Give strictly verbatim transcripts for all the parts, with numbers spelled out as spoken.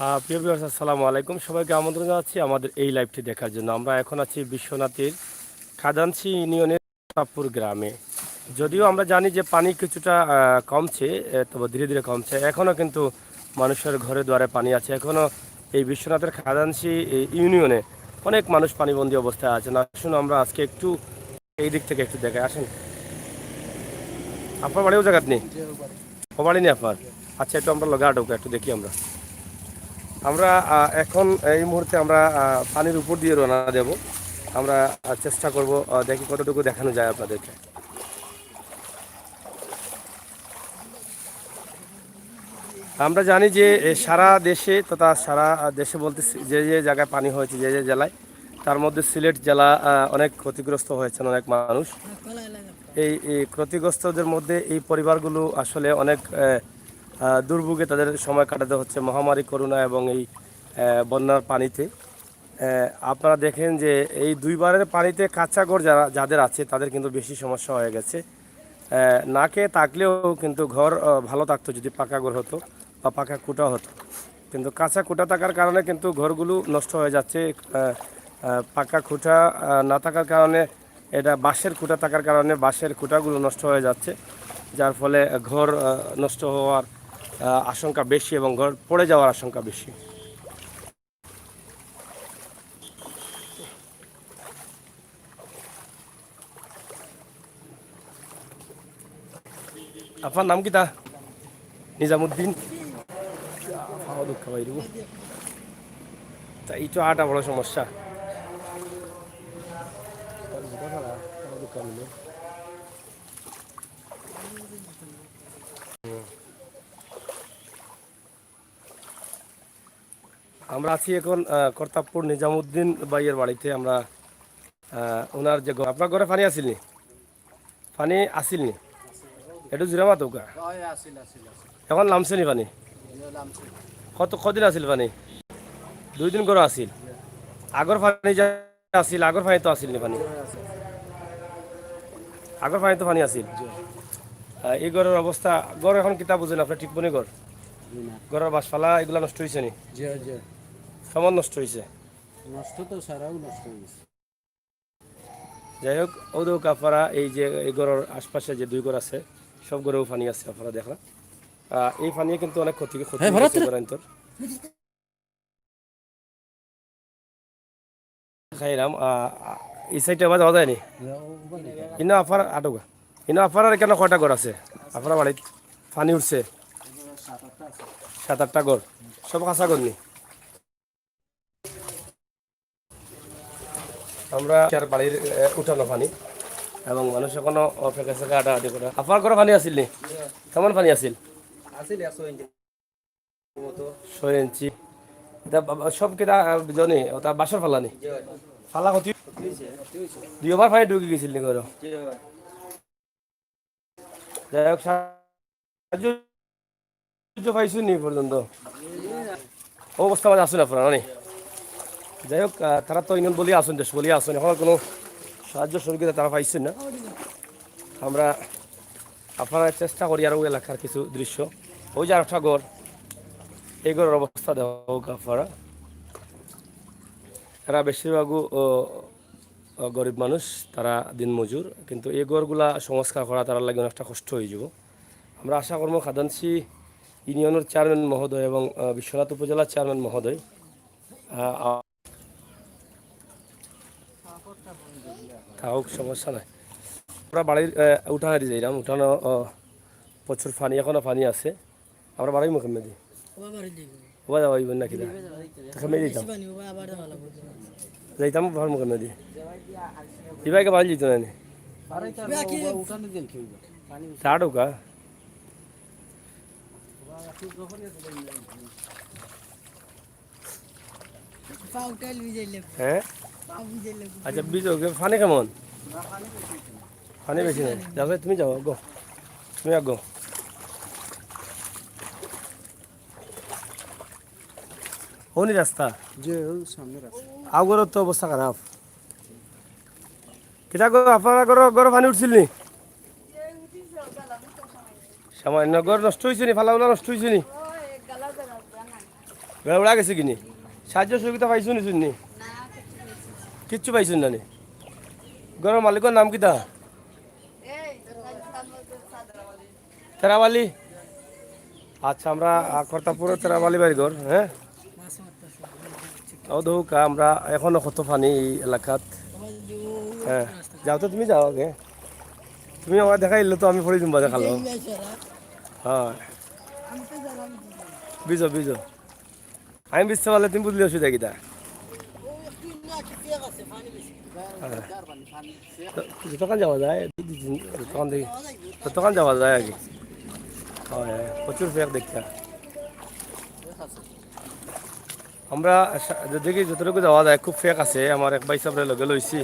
আহ, প্রিয় ভিউয়ার্স, আসসালামু আলাইকুম। সবাইকে আমন্ত্রণ জানাচ্ছি আমাদের এই লাইভটি দেখার জন্য। আমরা এখন আছি বিশ্বনাথের খাদানশি ইউনিয়নের প্রতাপপুর গ্রামে। যদিও আমরা জানি যে পানি কিছুটা আহ, কমছে, আহ, তবে ধীরে ধীরে কমছে। এখনও কিন্তু মানুষের ঘরে দুয়ারে পানি আছে। এখনও এই বিশ্বনাথের খাদানশি এই ইউনিয়নে অনেক মানুষ পানিবন্দী অবস্থায় আছেন। আসুন, আমরা আজকে একটু এই দিক থেকে একটু দেখাই, আসেন। আপনার বাড়ি ও জায়গাত নেই? ও বাড়ি নেই আপনার? আচ্ছা, একটু আমরা লগে আটক, একটু দেখি আমরা। আমরা আহ, এখন এই মুহূর্তে আমরা আহ, পানির উপর দিয়ে রওনা দেব। আমরা আহ, চেষ্টা করব, আহ, দেখি কতটুকু দেখানো যায় আপনাদেরকে। আমরা জানি যে এ, সারা দেশে তথা সারা আহ, দেশে বলতে সি- যে যে জায়গায় পানি হয়েছে, যে যে জেলায়, তার মধ্যে সিলেট জেলা আহ, অনেক ক্ষতিগ্রস্ত হয়েছেন অনেক মানুষ। এই এই ক্ষতিগ্রস্তদের মধ্যে এই পরিবারগুলো আসলে অনেক আহ, আহ, দুর্ভোগে তাদের সময় কাটাতে হচ্ছে। মহামারী করোনা এবং এই আহ, বন্যার পানিতে আহ, আপনারা দেখেন যে এই দুইবারের পানিতে কাঁচা ঘর যারা যাদের আছে, তাদের কিন্তু বেশি সমস্যা হয়ে গেছে। আহ, না খেয়ে থাকলেও কিন্তু ঘর আহ, ভালো থাকতো যদি পাকা ঘর হতো বা পাকা খুঁটা হতো। কিন্তু কাঁচা খুঁটা থাকার কারণে কিন্তু ঘরগুলো নষ্ট হয়ে যাচ্ছে। আহ, আহ, পাকা খুঁটা আহ, না থাকার কারণে, এটা বাঁশের খুঁটা থাকার কারণে বাঁশের খুঁটাগুলো নষ্ট হয়ে যাচ্ছে, যার ফলে ঘর আহ, নষ্ট হওয়ার আহ, আশঙ্কা বেশি এবং ঘর পড়ে যাওয়ার আশঙ্কা বেশি। আপনার নাম কিতা? নিজামুদ্দিন। পাও দুঃখ পাই দেবো। তা এই তো আটা বড় সমস্যা। আমরা আছি এখন আহ, কর্তাবপুর নিজামুদ্দিন ভাইয়ের বাড়িতে। আমরা আহ, ওনার যে ঘর, আপনার ঘরে পানি আছিল নি? পানি আছিল নি? একটু জুরে মাতউক্কা। অয়, আছিল, আছিল, আছিল। এখন লামছে নি পানি? ইয়ে, লামছে। কত, কদিন আছিল পানি? দুই দিন করে আছিল। আগর পানি যা আছিল, আগর পানি তো আছিল নি পানি? ইয়ে, আছিল। আগর পানি তো পানি আছিল। জি। আহ, এই ঘরের অবস্থা, ঘর এখন কিতা বুঝেন আপনি, ঠিক মনে ঘর? জি না। ঘরের বাঁশপালা এগুলা নষ্ট হয়েছে নি? জি, জি। কেমন নষ্ট হয়েছে? নষ্ট তো সারাও নষ্ট হয়েছে। যাই হোক, ও দেখো কাফারা, এই যে এই ঘরের আশপাশে যে দুই ঘর আছে, সব ঘরেও পানি আছে, আপনারা দেখরা। আহ, এই পানিয়ে কিন্তু অনেক ক্ষতি, ক্ষতি হ্যাঁ, হয়েছে ভরত। ঘরান্তর। খাইলাম, আহ, আহ, এই সাইডে আবার যাওয়া যায়নি। ইনো আফার আটুকা। ইনো আফার আর কেন কয়টা ঘর আছে? আপনার বাড়িত পানি উঠছে? সাত আটটা ঘর। সব কাঁচা ঘর নি? আমরা চার বাড়ির, এ, উঠানো পানি এবং মানুষ এখনো অপেক্ষা থেকে আটাআটি করে। আপনার ঘরে পানি আছিল নি? কেমন পানি আছিল? আছিল একশো ইঞ্চি মতো। ছয় ইঞ্চি। এটা বা-, বা-, সব কিতা, আহ, জনি, ওটা বাঁশর ফালা নি? জি ভাই। ফালা ক্ষতি? ক্ষতি হয়েছে, ক্ষতি হয়েছে। দুইবার পানি ঢুকে গেছিল নি ঘরে? জি ভাই। যাই হোক, সাহায্য পাইছইন নি পর্যন্ত? অবস্থা মাঝে আছইন আপনারা, মানে? যাই হোক, আহ, তারা তো ইউনিয়ন বলিয়া আছইন, দেশ বলিয়া আছইন, এখন কোনো সাহায্য সহযোগিতা তারা পাইছইন না। আমরা আপনারা চেষ্টা করি আরও এলাকার কিছু দৃশ্য। ওই যে আরেকটা ঘর, এই ঘরের অবস্থা দেখো আপনারা। এরা বেশিরভাগও, ও, ও, গরিব মানুষ, তারা দিনমজুর, কিন্তু এই ঘরগুলা সংস্কার করা তারার লাগি অনেকটা কষ্ট হয়ে যাব। আমরা আশা করবো খাদানশি ইউনিয়নের চেয়ারম্যান মহোদয় এবং, আহ, বিশ্বনাথ উপজেলার চেয়ারম্যান মহোদয়, আহ, আ-, তা হোক, সমস্যা নাই। আমরা বাড়ির, আহ, উঠানে যাইলাম, উঠানো, আহ, প্রচুর পানি, এখনো পানি আছে। আমরা বাড়ির মুখে মেদি। ওবা বাড়ি দিব। ওবা যাওয়া হইব না কিনা? তো কমে দিতাম। বেশি পানি, ওবা আবার যাওয়া লাগবে। যাইতাম ভার মুখে মেদি। ইবাইকে বাড়ি দিত না নি? বাকি উঠানো দিন কি হইব? পানি চাড়ুকা। পাউটাইল ভিজাইলে। হ্যাঁ? পাউ ভিজাইলে। আচ্ছা, ভিজো, পানি কেমন? পানি বেশি নাই। যাবে, তুমি যাও, গো। তুমি গো। হনি রাস্তা? যে ওই সামনে রাস্তা। আগরর তো অবস্থা খারাপ। কিতা গো, আপনারা ঘরো, ঘরো পানি উঠছিল নি? সামান্য ঘর নষ্ট হইছে নি, ফালাগুলা নষ্ট হইছে নি? বেড়া উড়া গেছে কিনি? সাহায্য সহযোগিতা পাইছো নি শুননি? কিচ্ছু পাইছো না নি? ঘরর মালিকর নাম কিতা? তেরাবালি। আচ্ছা, আমরা, আহ, কর্তারপুরর তেরাবালি বাড়ি ঘর, হ্যাঁ? ও দেখউক্কা, আমরা এখনো কত পানি এই এলাকাত। হ্যাঁ, যাও তো, তুমি যাও আগে। তুমি আমারে দেখাইলে তো আমি পড়ি দিম বাদে খালো। হ্যাঁ। বিজো, বিজো। আমি বুঝতে পারলে তুমি বুঝলে অসুবিধা কিতা? হ্যাঁ। তো যতক্ষণ যাওয়া যায়, দুই দিন, যতক্ষণ দেখি, যতক্ষণ যাওয়া যায় আর কি। হয়, হয়, প্রচুর ফেক দেখতা। আমরা সা-, দেখি যতটুকু যাওয়া যায়, খুব ফেক আছে। আমার এক ভাই সাহেবরে লগে লইছি,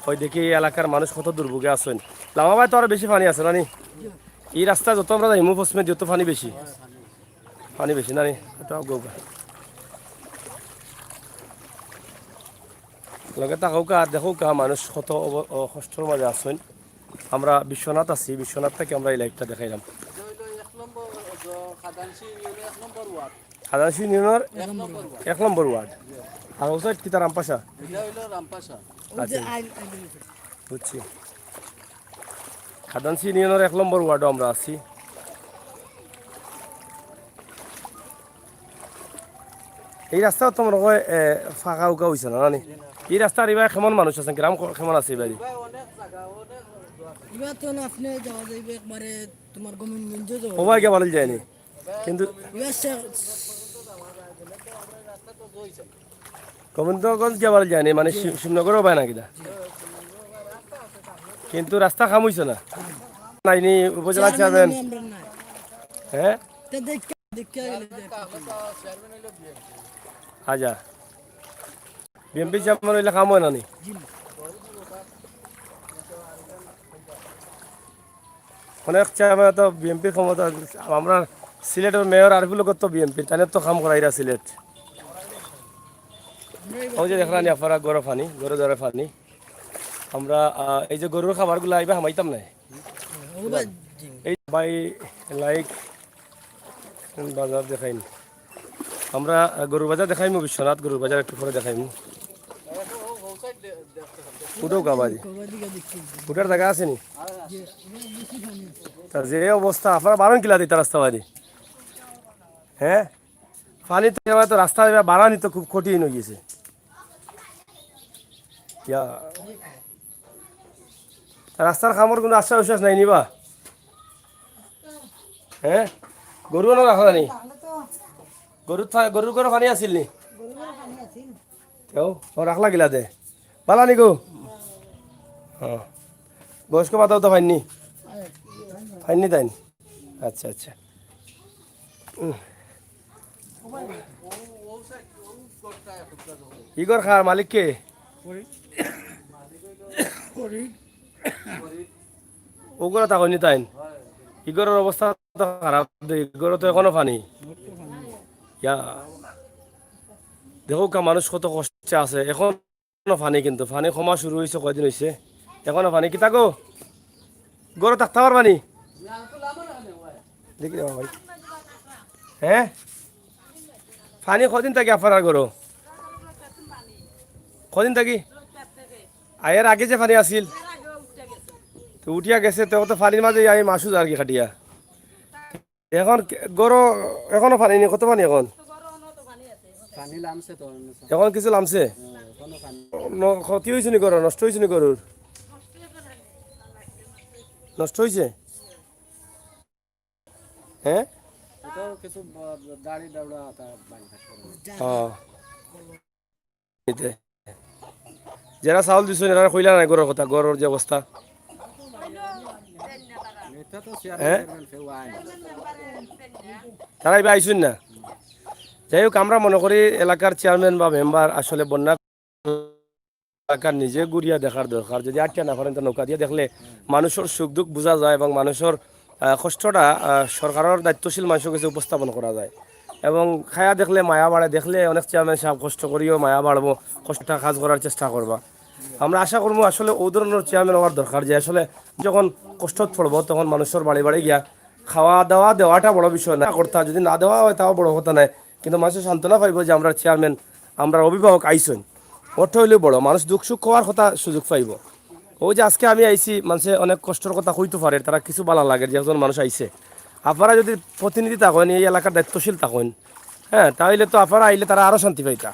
ওই দেখি এই এলাকার মানুষ কত দুর্ভোগে আছেন। লামাবায় তো আরো বেশি পানি আছে না নি? এই রাস্তা যত আমরা যাইমু পশ্চিমে, যত পানি বেশি। পানি বেশি না নি? এটা অগোগা। লগে থাকউক্কা আর দেখউক্কা মানুষ কত অব-, অ, কষ্টর মাঝে আছেন। আমরা বিশ্বনাথ আছি, বিশ্বনাথ থাকি আমরা এই live টা দেখাইলাম। এটা হইলো এক নম্বর, জ-, খাদানশি ইউনিয়নের এক নম্বর ওয়ার্ড। খাদানশি ইউনিয়নের এক নম্বর ওয়ার্ড। এক নম্বর ওয়ার্ড। আর ও side কিতা রামপাশা? এটা হইলো রামপাশা। আচ্ছা। বুঝছি। খাদানশি ইউনিয়নের এক নম্বর ওয়ার্ডও আমরা আছি। এই রাস্তা তো মনে হয়, এ, ফাঁকা উকা হইছে না, না নি? এই রাস্তার ইবায় কেমন মানুষ আছেন, গ্রাম ক-, কেমন আছে এবারে? ইবা তো না, আপনি যাওয়া যাইবে একবারে তোমার গোবিন্দগঞ্জ যাওয়া। ওবায় গিয়া বাড়ি যায়নি, কিন্তু ইবা সে গোবিন্দগঞ্জ গিয়া বাড়ি যায়নি, মানে শি-, শিবনগরও পায় না কিনা? কিন্তু রাস্তা কাম হইছে না। নাইনি উপজেলা চেয়ারম্যান। আমরা নাই। হ্যাঁ? তে দেখে, দেখে গেলে যে আচ্ছা। বিএনপি চেয়ারম্যান হইলে কাম হয় না নি? জি না। অনেক চেয়ারম্যান তো বিএনপি ক্ষমতা, আমরা সিলেটের মেয়র আরিফুল হক তো বিএনপি, তাহলে তো কাম করাইরা সিলেট। ওই যে দেখলাম আপনারা গরু পানি, গরু ধরে পানি। আমরা, আহ, এই যে গরুর খাবারগুলা আইবা হামাইতাম না। এই ভাই লাইক বাজার দেখাইন। আমরা, আহ, গরুর বাজার দেখাইমু, বিশ্বনাথ গরুর বাজার একটু পরে দেখাইমু। উঠো গাবাজি। উঠার জায়গা আছে নি? তা যে অবস্থা, আপনারা বারন কিলা দিতা রাস্তা বাড়ি? হ্যাঁ? পানি তো এবার তো রাস্তা এবার বাড়ানি তো খুব কঠিন হয়ে গেছে। ইয়া। তা রাস্তার কামর কোনো আশ্বাস উশ্বাস নাই নিবা? হ্যাঁ? গরু না রাখা জানি? গরুর থা-, গরুর ঘরো পানি আছিল নি? কেউ? ও রাখলা গিলা দে। বালা নি গো? হ্যাঁ। বয়স্ক ভাতাও তো পাইননি? পাইননি তাইন? আচ্ছা, আচ্ছা। উম। ইগর খার মালিক কে? ওগুলো তা হয়নি তাইন। ইগরের অবস্থা তো খারাপ দে, ইগরে তো এখনো পানি। ইয়া। দেখউক্কা মানুষ কত কষ্টে আছে। এখনো পানি কিন্তু, পানি কমা শুরু হইছে, কয়দিন হইছে। এখনো পানি। কিতা গো? ঘরো থাকতা পারবা নি? দেখি রে ভাই। হ্যাঁ? পানি কদিন থাকি আপনার ঘরো? কদিন থাকি? আ, এর আগে যে পানি আছিল? তো উঠিয়া গেছে, তো, তো পানির মাঝে আমি মাসু যার কি খাটিয়া। এখন কে-, ঘরো এখনো পানি নেই, কত পানি এখন? পানি লামছে তো, অন্য সব। এখন কিছু লামছে? হ্যাঁ, এখনো পানি। ন-, ক্ষতি হইছে নি ঘরো? নষ্ট হইছে নি ঘরর? নষ্ট হইছে? হ্যাঁ? এটাও কিছু ব-, দাড়ি দাউড়া তা বাইরে থাকতে পারে। হ্যাঁ। এতে। যারা চাউল দিছইন, এরা কইলা নাই ঘরর কথা, ঘরর যে অবস্থা। এটা তো চেয়ারম্যান হ্যাঁ? চেয়ারম্যান কেউ আয় না। তারা এবার আইছইন না। যাই হোক, আমরা মনে করি এলাকার চেয়ারম্যান বা মেম্বার আসলে বন্যা এলাকার নিজে ঘুরিয়া দেখার দরকার। যদি আটকে না পারেন, তো নৌকা দিয়ে দেখলে মানুষের সুখ দুঃখ বোঝা যায় এবং মানুষের, আহ, কষ্টটা, আহ, সরকারের দায়িত্বশীল মানুষের কাছে উপস্থাপন করা যায়। এবং খায়া দেখলে মায়া বাড়ে, দেখলে অনেক চেয়ারম্যান সাহেব কষ্ট করিও মায়া বাড়বো, কষ্টটা কাজ করার চেষ্টা করবা। আমরা আশা করবো আসলে ও ধরনের চেয়ারম্যান হওয়ার দরকার, যে আসলে যখন কষ্টত পড়বো তখন মানুষের বাড়ি বাড়ি গিয়া খাওয়া দাওয়া দেওয়াটা বড় বিষয় না, করতা যদি না দেওয়া হয় তাও বড় কথা নাই। কিন্তু মানষে সান্ত্বনা পাইবো যে আমরার চেয়ারম্যান, আমরার অভিভাবক আইছইন। অর্থ অইলে বড় মানুষ দুঃখ সুখ কওয়ার কথা সুযোগ পাইবো। অউ যে আজকে আমি আইছি, মানষে অনেক কষ্টর কথা কইতো পারে, তারা কিছু বালা লাগে যে একজন মানুষ আইছে। আফারা যদি প্রতিনিধি থাকইন, এই এলাকার দায়িত্বশীল থাকইন, হ্যাঁ, তাইলে তো আফারা আইলে তারা আরো শান্তি পাইতা।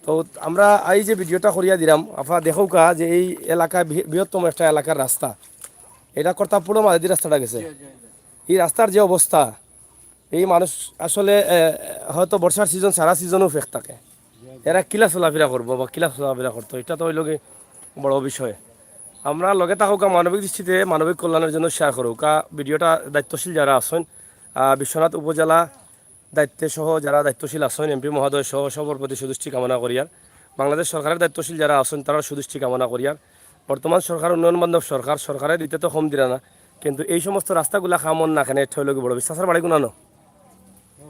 তো আমরা এই যে ভিডিওটা করিয়া দিলাম, আফারা দেখউক্কা যে এই এলাকা বৃহ-, বৃহত্তম একটা এলাকার রাস্তা, এটা করতাবপুরর মাঝেদি রাস্তাটা গেছে। এই রাস্তার যে অবস্থা, এই মানুষ আসলে, এ, হয়তো বর্ষার সিজন, সারা সিজনও ফেক থাকে। এরা কিলা চলাফেরা করবো বা কিলা চলাফেরা করতো, এটা তো অইলোগি বড় বিষয়। আমরা লগে থাকউক্কা, মানবিক দৃষ্টিতে মানবিক কল্যাণের জন্য শেয়ার করউক্কা ভিডিওটা। দায়িত্বশীল যারা আছইন, আহ, বিশ্বনাথ উপজেলা দায়িত্বে সহ যারা দায়িত্বশীল আছইন, এমপি মহোদয় সহ সবর প্রতি সুদৃষ্টি কামনা করিয়ার, বাংলাদেশ সরকারের দায়িত্বশীল যারা আছইন, তারার সুদৃষ্টি কামনা করিয়ার। বর্তমান সরকার উন্নয়ন বান্ধব সরকার, সরকারে দিতে তো কম দিরা না, কিন্তু এই সমস্ত রাস্তাগুলা কাম অর না কেনে, এটা অইলোগি বড় বিষয়। চাচার বাড়ি কুনানো?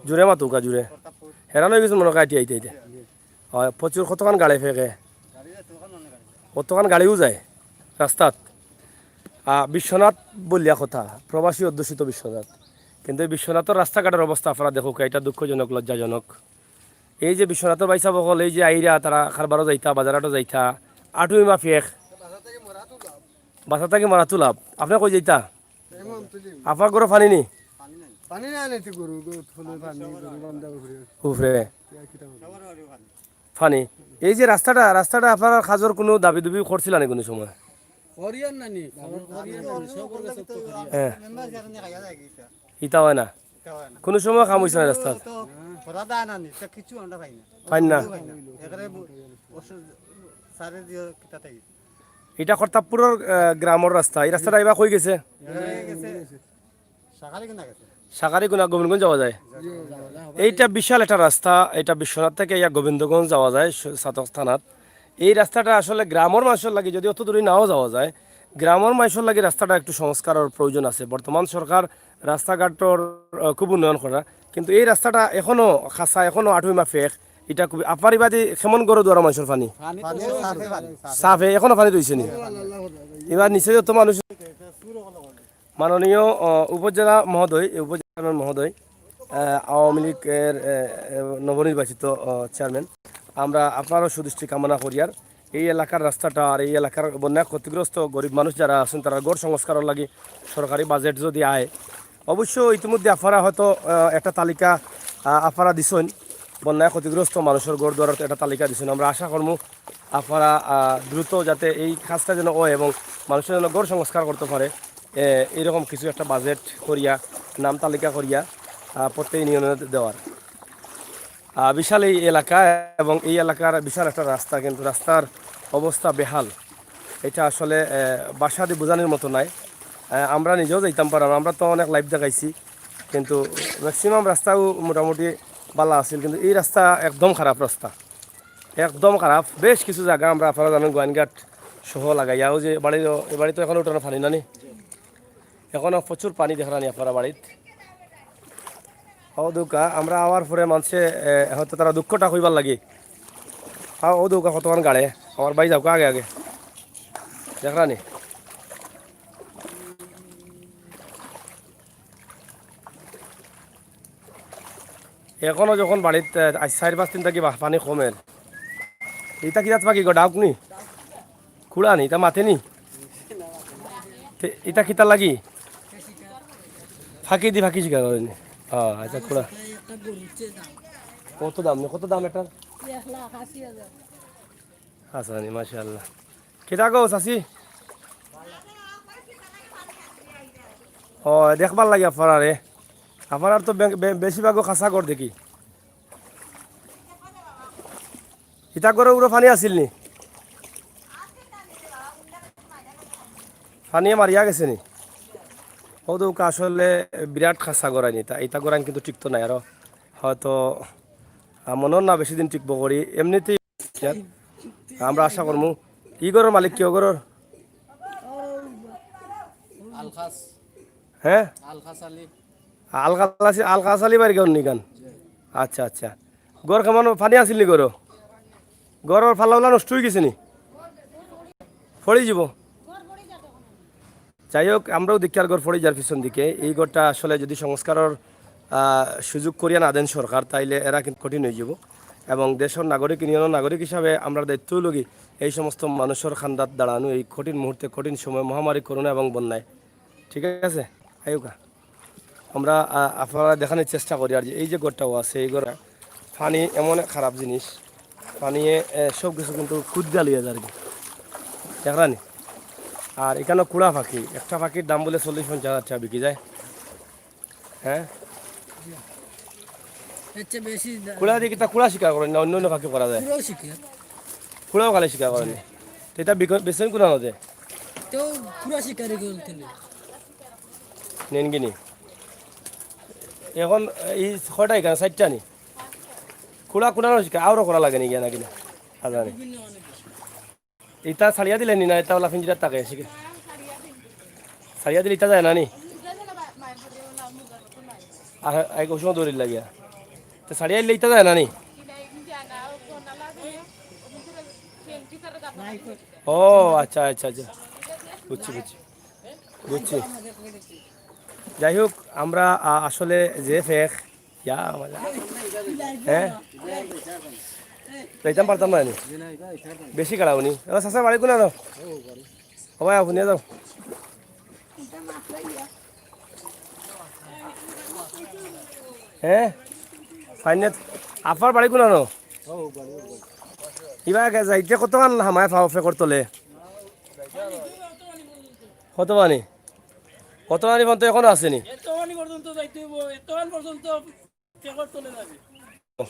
জুরে মাতউক্কা, জুরে। হেরান অইগেছইন মনো কয় আইতে আইতে আইতে। হয়, প্রচুর কতখান গাড়ি ফেকে, কতখান গাড়িও যায় রাস্তাত। আহ, বিশ্বনাথ বলিয়া কথা, প্রবাসী অধ্যুষিত বিশ্বনাথ, কিন্তু এই বিশ্বনাথর রাস্তাঘাটর অবস্থা আফারা দেখউক্কা, এটা দুঃখজনক, লজ্জাজনক। এই যে বিশ্বনাথর ভাইসাব অকল, এই যে আইরা, তারা কারবারো যাইতা, বাজারহাটো যাইতা, আটুই মাফিক, বাসা থাকি মরাত লাভ। আপনে কই যাইতা? আফার ঘরো পানি নি? পানি নাই, নাই তো গরু, গরু ফুলে পানি, গরু বান্ধা উফরে। উফরে। পানি। এই যে রাস্তাটা, রাস্তাটা আফারার কাজর কুনু দাবি দুবি করছিলা নি কুনু সময়? করিয়ার নানি, করিয়ার নানি, সবর গেছে তো করিয়ার। হ্যাঁ। ইতা অয় না। কুনু সময় কাম অইছে না রাস্তার? তো ভরা দেয় না নি, তা কিছু আমরা পাই না। পাই না? পাই না। একেবারে ব-, অসু-, সারে দিয়ে কিতা থাকি। ইটা করতাবপুরর, আহ, গ্রামর রাস্তা। এই রাস্তাটা ইবা কই গেছে? একেবারে গেছে। শাকারিগুনা গেছে। শাকারিগুনা গোবিন্দগঞ্জ যাওয়া যায়। এইটা বিশাল একটা রাস্তা, এটা বিশ্বনাথ থাকি ইয়া গোবিন্দগঞ্জ যাওয়া যায় স-, ছাতক থানাত। এই রাস্তাটা আসলে গ্রামর মানষর লাগি, যদি অত দূরে নাও যাওয়া যায়, গ্রামর মানষর লাগি রাস্তাটা একটু সংস্কারর প্রয়োজন আছে। বর্তমান সরকার রাস্তাঘাটর, আহ, খুব উন্নয়ন করা, কিন্তু এই রাস্তাটা এখনো কাঁচা, এখনো আটুই মাফিক। এটা খুবই, আফার ইবাদি কেমন ঘরো দুয়ারো মানষর পানি? পানি তো সাফে পানি, সাফে। সাফে, এখনো পানি রইছে নি? এবার নিচে যত মানুষ, মাননীয়, আহ, উপজেলা মহোদয়, এই উপজেলা মহোদয়, আহ, আওয়ামী লীগের, আহ, আহ, নবনির্বাচিত, আহ, চেয়ারম্যান, আমরা আফারও সুদৃষ্টি কামনা করিয়ার এই এলাকার রাস্তাটা আর এই এলাকার বন্যায় ক্ষতিগ্রস্ত গরিব মানুষ যারা আছইন, তারার ঘর সংস্কারর লাগি সরকারি বাজেট যদি আয়, অবশ্য ইতিমধ্যে আফারা হয়তো, আহ, একটা তালিকা, আহ, আফারা দিছইন, বন্যায় ক্ষতিগ্রস্ত মানষর ঘর দুয়ারর একটা তালিকা দিছইন। আমরা আশা করমু আফারা, আহ, দ্রুত যাতে এই কাজটা যেন অয় এবং মানষে যেন ঘর সংস্কার করতো পারে, এ, এইরকম কিছু একটা বাজেট করিয়া, নাম তালিকা করিয়া, আহ, প্রত্যেক ইউনিয়নে দেওয়ার। আহ, বিশাল এই এলাকা এবং এই এলাকার বিশাল একটা রাস্তা, কিন্তু রাস্তার অবস্থা বেহাল। এটা আসলে, আহ, ভাষা দি বুঝানির মতো নায়। আহ, আমরা নিজেও যাইতাম পারলাম, আমরা তো অনেক live দেখাইছি, কিন্তু maximum রাস্তাও মোটামুটি ভালা আছিল, কিন্তু এই রাস্তা একদম খারাপ রাস্তা, একদম খারাপ। বেশ কিছু জাগা আমরা, আপনারা জানেন, গোয়াইনঘাট সহ লাগাইয়া, অউ যে বাড়ি, এই বাড়িত এখনো উঠানো পানি নানি, এখনো প্রচুর পানি দেখরা নি আপনারা বাড়িত। অউ দেউক্কা, আমরা আওয়ার পরে মানষে, এ, হয়তো তারা দুঃখটা কইবার লাগি। আর অউ দেউক্কা কতখান গাড়ে, আমার ভাই যাউক্কা আগে আগে। দেখরা নি? এখনো যখন বাড়িত, এ, আইজ চাইর পাঁচ দিন থাকি বা-, পানি কমের। ইতা কিতা থাকি গো, ডাউক নি? কুড়া নি, ইতা মাতে নি? তে, ইতা কিতা লাগি? ফাঁকি দি ফাঁকি শিকার করে নি? হ্যাঁ, আচ্ছা, কুড়া। কত দাম নি? কত দাম এটার? এক লাখ আশি হাজার। আচ্ছা নি, মাশাআল্লাহ। কিতা গো, চাচি? ও, দেখবার লাগি আফারারে। আফারার তো বে-, বে-, বেশিরভাগও খাসা ঘর দেখি। ইতা ঘরো উরো পানি আছিল নি? পানিয়ে মারিয়া গেছে নি? অউ দেউক্কা আসলে বিরাট খাসা ঘর আইন ইতা। ইতা ঘর আইন কিন্তু টিকতো নায় আরো। হয়তো, আহ, মনে অর না বেশি দিন টিকবো করি। এমনিতেই আমরা আশা করমু। ই ঘরর মালিক কে, অউ ঘরর? আলখাস। হ্যাঁ? আলখাস আলী। আলখাস আলী, আলখাস আলী বাড়ি ঘর নি ইখান? আচ্ছা, আচ্ছা। ঘর কেমন, পানি আছিল নি ঘরো? ঘরর ফাল্লাউলা নষ্ট অই গেছে নি? পড়ি যিবো। যাই হোক, আমরাও দেখিয়ার ঘর পড়ি যার পিছন দিকে। এই ঘরটা আসলে যদি সংস্কারর, আহ, সুযোগ করিয়া না দেন সরকার, তাইলে এরা কিন্তু কঠিন অইযিবো। এবং দেশর নাগরিক, ইউনিয়নর নাগরিক হিসাবে আমরার দায়িত্ব অইলো কি, এই সমস্ত মানুষর কান্দাত দাঁড়ানো, এই কঠিন মুহূর্তে, কঠিন সময়, মহামারী, করোনা এবং বন্যায়। ঠিক আছে, আইউক্কা। আমরা, আহ, আপনারারে দেখানির চেষ্টা করি। আর যে এই যে ঘরটাও আছে, এই ঘর, পানি এমন এক খারাপ জিনিস, পানিয়ে, এ, সব কিছু কিন্তু কুদ্দা লইয়া যায় আর কি, দেখরানি। আর ইখানো কুড়া পাখি, একটা পাখির দাম বুলে চল্লিশ পঞ্চাশ হাজার টেকা বিকি যায়। হ্যাঁ, এর চেয়ে বেশি দা-, কুড়া দিয়া কিতা কুড়া শিকার করইন না অন্য অন্য পাখি করা যায়? কুড়াও শিকার। কুড়াও খালি শিকার করইন। তো ইতা বিক-, বেচইন কুনানো দে? তো কুড়া শিকারি করতে নেই। নেন গিনি। এখন এই কয়টা ইখান? চাইরটা নি? কুড়া কুনানো শিকার, আরো করা লাগে নি গিয়া না কিনা? হাজারে। বিভিন্ন অনেক কিছু। ইতা ছাড়িয়া দিলে নি না, ইতা ওলা পিঞ্জিরাত থাকে, শিকার। ছাড়িয়া দিলে ইতা যায় না নি? আহ, এক ওষুধ দৌড়ির লাগিয়া। তো ছাড়িয়া দিলে ইতা যায় না নি? ও আচ্ছা, আচ্ছা, আচ্ছা। বুঝছি, বুঝছি। বুঝছি। যাই হোক, আমরা, আ, আসলে যে ফেক, ইয়া, আমার, হ্যাঁ? যাইতাম পারতাম না নি। বেশি কাড়া উনি। ও চাচা, বাড়ি কুনানো? ও ভাই, আপনি যাও। হ্যাঁ? ফাইনাল, আফার বাড়ি কুনানো? ইবা আগে যাইতে কতখান হামায় পাও ফেকর তলে? কত পানি? কত পানি পর্যন্ত এখনো আছে নি? এত পানি পর্যন্ত যাইতে হইব, এত পানি পর্যন্ত ফেকর তলে যাবে।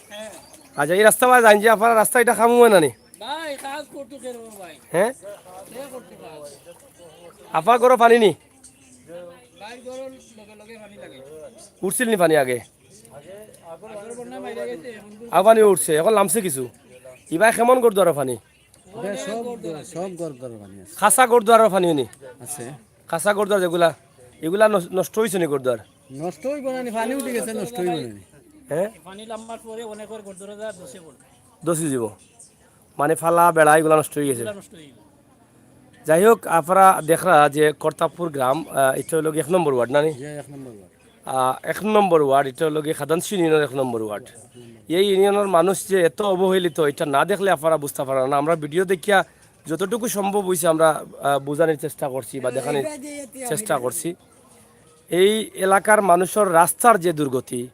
হ্যাঁ। আচ্ছা, এই রাস্তা বায় যাইন যে আপনারা রাস্তা ইটা খামু হয় না নি? ভাই, কাজ করতে কেন ভাই? হ্যাঁ? কে করতে পারে? আফার ঘরো পানি নি? ভাই, ঘরর লগে লগে পানি লাগে। উঠছিল নি পানি আগে? আগর বন্যা মাইরা গেছে, এখন তো আগ পানি উঠছে, এখন লামছে কিছু। ইবায় কেমন ঘর দুয়ারো পানি? এটা সব, সব ঘর দুয়ারো পানি আছে। খাসা ঘর দুয়ারো পানি নি? আছে। খাসা ঘর দুয়ার যেগুলা, ইগুলা নষ-, নষ্ট অইছে নি ঘর দুয়ার? নষ্ট অইব না নি, পানি উঠি গেছে, নষ্ট অইব না নি। হ্যাঁ? পানি লামার পরে অনেকর ঘর দুয়ার যা ধসে পড়ে। ধসি যাইবো। মানে ফালা বেড়া ইগুলা নষ্ট অই গেছে। এগুলা নষ্ট অই গেছে। যাই হোক, আপনারা দেখরা যে করতাবপুর গ্রাম, আহ, ইটা অইলো গি এক নম্বর ওয়ার্ড না নি? জি, এক নম্বর ওয়ার্ড। আহ, এক নম্বর ওয়ার্ড, ইটা অইলো গি খাদানশি ইউনিয়নর এক নম্বর ওয়ার্ড। এই ইউনিয়নর মানুষ যে এত অবহেলিত, ইটা না দেখলে আপনারা বুঝতা পাররা না। আমরা ভিডিও দেখিয়া যতটুকু সম্ভব অইছে আমরা, আহ, বুঝানির চেষ্টা করছি বা দেখানির চেষ্টা করছি। এই এলাকার মানুষর রাস্তার যে দুর্গতি,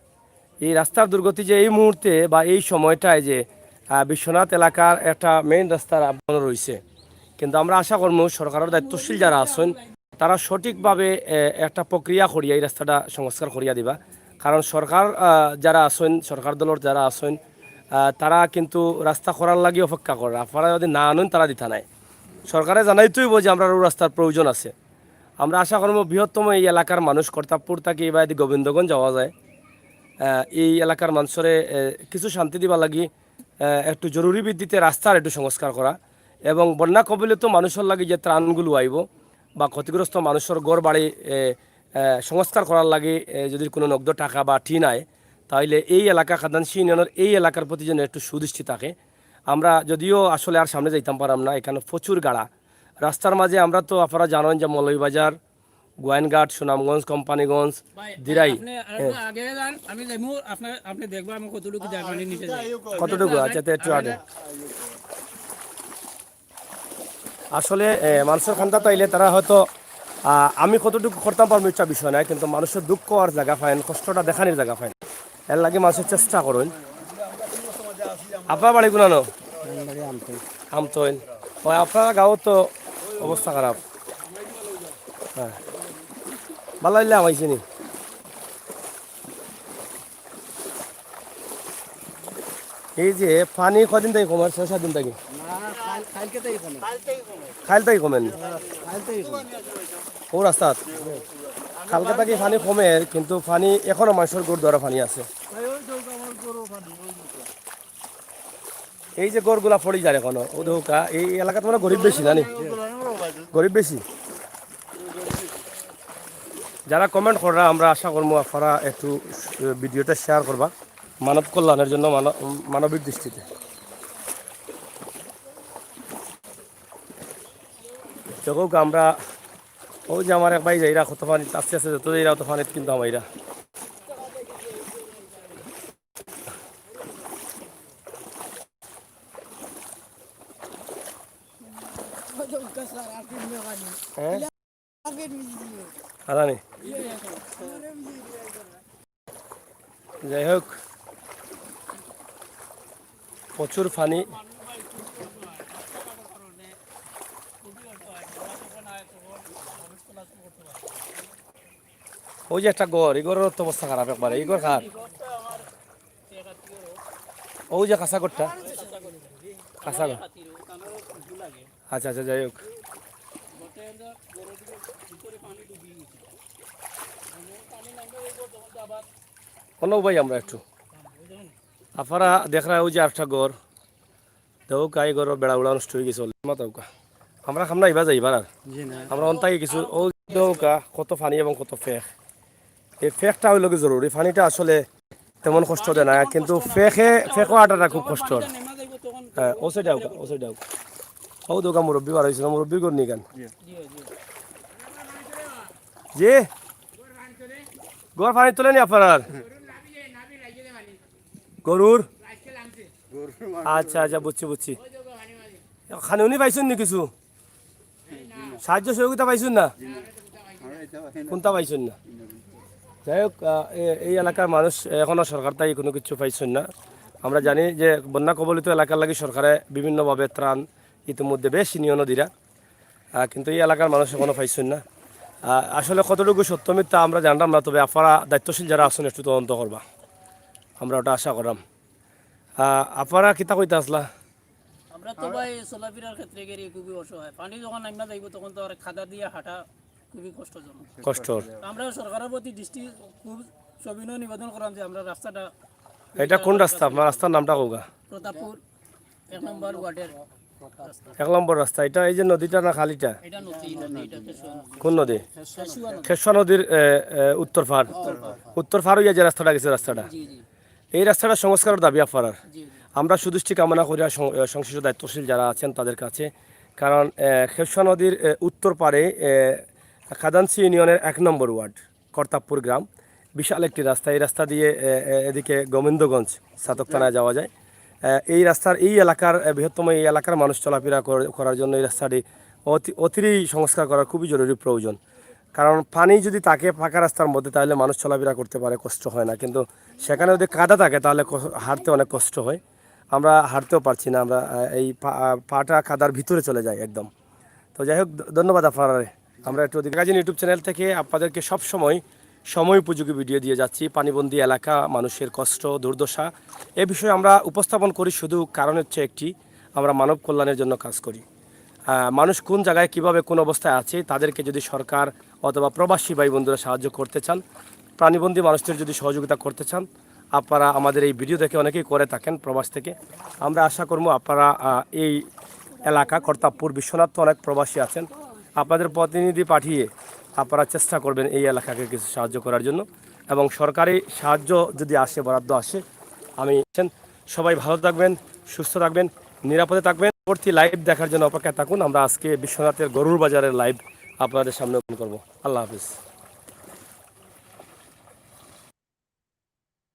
এই রাস্তার দুর্গতি যে এই মুহূর্তে বা এই সময়টায় যে, আহ, বিশ্বনাথ এলাকার একটা মেইন রাস্তার আবরণ রইছে, কিন্তু আমরা আশা করমু সরকারর দায়িত্বশীল যারা আছইন, তারা সঠিকভাবে, এ, একটা প্রক্রিয়া করিয়া এই রাস্তাটা সংস্কার করিয়া দিবা। কারণ সরকার, আহ, যারা আছইন, সরকার দলর যারা আছইন, আহ, তারা কিন্তু রাস্তা করার লাগি অপেক্ষা কররা। আপনারা যদি না আনইন, তারা দিতা নায়। সরকারে জানাইতে অইব যে আমরার অউ রাস্তার প্রয়োজন আছে। আমরা আশা করমু বৃহত্তম এই এলাকার মানুষ, করতাবপুর থাকি এবার যদি গোবিন্দগঞ্জ যাওয়া যায়, আহ, এই এলাকার মানুষরে, আহ, কিছু শান্তি দিবার লাগি, আহ, একটু জরুরি ভিত্তিতে রাস্তার একটু সংস্কার করা এবং বন্যা কবলিত মানুষর লাগি যে ত্রাণগুলো আইব বা ক্ষতিগ্রস্ত মানুষর ঘর বাড়ি, এ, এ, সংস্কার করার লাগি, এ, যদি কোনো নগদ টাকা বা টিন আয়, তাইলে এই এলাকা খাদানশি ইউনিয়নর এই এলাকার প্রতি যেন একটু সুদৃষ্টি থাকে। আমরা যদিও আসলে আর সামনে যাইতাম পারাম না, এখানো প্রচুর গাড়া রাস্তার মাঝে। আমরা তো আপনারা জানইন যে মৌলভীবাজার, গোয়াইনঘাট, সুনামগঞ্জ, কোম্পানীগঞ্জ, ভাই, দিরাই। আপনি আরেকটু হ্যাঁ। আগে যান, আমি যাইমু, আপনার, আপনি দেখবো আমি কতটুকু জায়গা নিচে যাই। কতটুকু? আচ্ছা, তো একটু আগে। আসলে, এ, মানুষর কান্দাত আইলে তারা হয়তো, আ, আমি কতটুকু করতাম পারমু, ইটা বিষয় নায়, কিন্তু মানুষর দুঃখ আর জাগা পাইন, কষ্টটা দেখানির জাগা পাইন, এর লাগি মানুষে চেষ্টা করইন। আপনার বাড়ি কুনানো? আমতইন। ওই আপনার গাঁও তো অবস্থা খারাপ। হ্যাঁ, ভালা অইলে আমাইছে নি। এই যে পানি কদিন থাকি কমের? ছয় সাত দিন থাকি। না, কাল-, কালকে থাকি কমে। কাল থাকি কমে নি? কাল থাকি কমে। ও রাস্তাত? কালকে থাকি পানি কমের, কিন্তু পানি এখনো মানুষর ঘর দুয়ারো পানি আছে। এই যে ঘরগুলা পড়ি যায় এখনো, ও দেখউক্কা, এই এলাকাত মানে গরিব বেশি, না নি? গরিব বেশি। যারা comment কররা, আমরা আশা করমু আপনারা একটু, আহ, ভিডিওটা share করবা মানব কল্যাণের জন্য, মানব-, মানবিক দৃষ্টিতে। দেখউক্কা, আমরা ওই যে আমার এক ভাই যাইরা কত পানিত আস্তে আস্তে যত যাইরা অত পানিত কিন্তু হামাইরা। হ্যাঁ? আদানি। যাই হোক, প্রচুর পানি। ওই যে একটা ঘর, এই ঘরর তো অবস্থা খারাপ একবারে। এই ঘর কার? ওই যে কাঁচা ঘরটা, কাঁচা ঘর। আচ্ছা, আচ্ছা, যাই হোক। কোনো উপায় আমরা একটু আফারা দেখরা ওই যে আরেকটা ঘর, দেখউক্কা, এই ঘরর বেড়া উড়া নষ্ট অইগেছে, মাথাউক্কা। আমরা খামনা ইবা যাইবার আর। জি না। আমরা অন্তাকে কিছু, ও দেখউক্কা, কত পানি এবং কত ফেক। এই ফেকটা অইলো কি জরুরি, পানিটা আসলে তেমন কষ্ট দেয় না, কিন্তু ফেকে, ফেকো আটাটা খুব কষ্ট অর। হ্যাঁ, ও সাইডে আউক্কা, ও সাইডে আউক্কা। ও দেখউক্কা, মুরব্বি বার অইছে না, মুরব্বির ঘর নি কেন? জি। ঘর পানি তোলেনি আপনার? গরুর? আচ্ছা, আচ্ছা, বুঝছি, বুঝছি। খানি উনি পাইছইন নি কিছু? সাহায্য সহযোগিতা পাইছইন না? কোনটা পাইছইন না? যাই হোক, আহ, এ-, এই এলাকার মানুষ এখনো সরকার থাকি কোনো কিছু পাইছইন না। আমরা জানি যে বন্যা কবলিত এলাকার লাগি সরকারে বিভিন্নভাবে ত্রাণ ইতিমধ্যে বেশ নিয়নো দিরা, আহ, কিন্তু এই এলাকার মানুষ এখনো পাইছইন না। আহ, আসলে কতটুকু সত্য মিথ্যা আমরা জানলাম না, তবে আফারা দায়িত্বশীল যারা আছইন একটু তদন্ত করবা, আমরা ওটা আশা করলাম। আহ, আফারা কিতা কইতা আসলা? আমরা তো ভাই চলাফেরার ক্ষেত্রে গেলে খুবই অসহায়। পানি যখন নামিয়া যাইব তখন তো আর কাদা দিয়া হাঁটা খুবই কষ্টজনক। কষ্ট। আমরা সরকারের প্রতি দৃষ্টি খুব সবিনয় নিবেদন করাম যে আমরা রাস্তাটা এটা কোন রাস্তা? আপনার রাস্তার নামটা কওগা? প্রতাপপুর এক নম্বর ওয়ার্ডের রাস্তা। এক নম্বর রাস্তা। এটা এই যে নদীটা না খালিটা? এটা নদী, নদী, এটা কেশোয়া নদী। কোন নদী? কেশোয়া নদী। কেশোয়া নদীর, এ, এ, উত্তর পার। উত্তর পার। উত্তর পার অইয়া যে রাস্তাটা গেছে, রাস্তাটা। জি, জি। এই রাস্তাটা সংস্কারের দাবি আপনার। জি, জি। আমরা সুদৃষ্টি কামনা করি আর সং-, এ, সংশ্লিষ্ট দায়িত্বশীল যারা আছেন তাদের কাছে। কারণ, এ, কেশোয়া নদীর, এ, উত্তর পারে, এ, খাদানসি ইউনিয়নের এক নম্বর ওয়ার্ড করতাবপুর গ্রাম। বিশাল একটি রাস্তা, এই রাস্তা দিয়ে, এ, এ, এদিকে গোবিন্দগঞ্জ ছাতক থানায় যাওয়া যায়। এ, এই রাস্তার, এই এলাকার, এ, বৃহত্তম এই এলাকার মানুষ চলাফেরা কর-, করার জন্য এই রাস্তাটি অতি-, অতিরিক্ত সংস্কার করার খুবই জরুরি প্রয়োজন। কারণ পানি যদি থাকে পাকা রাস্তার মধ্যে, তাহলে মানুষ চলাফেরা করতে পারে, কষ্ট হয় না, কিন্তু সেখানে যদি কাদা থাকে, তাহলে ক-, হাঁটতে অনেক কষ্ট হয়। আমরা হাঁটতেও পারছি না, আমরা, আহ, এই পা-, আহ, পাটা কাদার ভিতরে চলে যায় একদম। তো যাই হোক, ধ-, ধন্যবাদ আপনারারে। আমরা একটু ওদিকে ম্যাগাজিন YouTube চ্যানেল থেকে আপনাদেরকে সব সময় সময় উপযোগী ভিডিও দিয়ে যাচ্ছি। পানিবন্দী এলাকা, মানুষের কষ্ট, দুর্দশা, এ বিষয়ে আমরা উপস্থাপন করি শুধু কারণ হচ্ছে একটি, আমরা মানব কল্যাণের জন্য কাজ করি। আহ, মানুষ কোন জায়গায়, কিভাবে, কোন অবস্থায় আছে, তাদেরকে যদি সরকার অথবা প্রবাসী ভাই বন্ধুরা সাহায্য করতে চান, পানিবন্দী মানুষদের যদি সহযোগিতা করতে চান, আপনারা আমাদের এই ভিডিও দেখে অনেকেই করে থাকেন প্রবাস থেকে। আমরা আশা করবো আপনারা, আহ, এই এলাকা করতাবপুর বিশ্বনাথ তো অনেক প্রবাসী আছেন, আপনাদের প্রতিনিধি পাঠিয়ে আপনারা চেষ্টা করবেন এই এলাকাকে কিছু সাহায্য করার জন্য। এবং সরকারি সাহায্য যদি আসে, বরাদ্দ আসে, আমি সবাই ভালো থাকবেন, সুস্থ থাকবেন, নিরাপদে থাকবেন। পরবর্তী লাইভ দেখার জন্য অপেক্ষায় থাকুন। আমরা আজকে বিশ্বনাথের গরুর বাজারের লাইভ আপনাদের সামনে ওপেন করবো। আল্লাহ হাফিজ।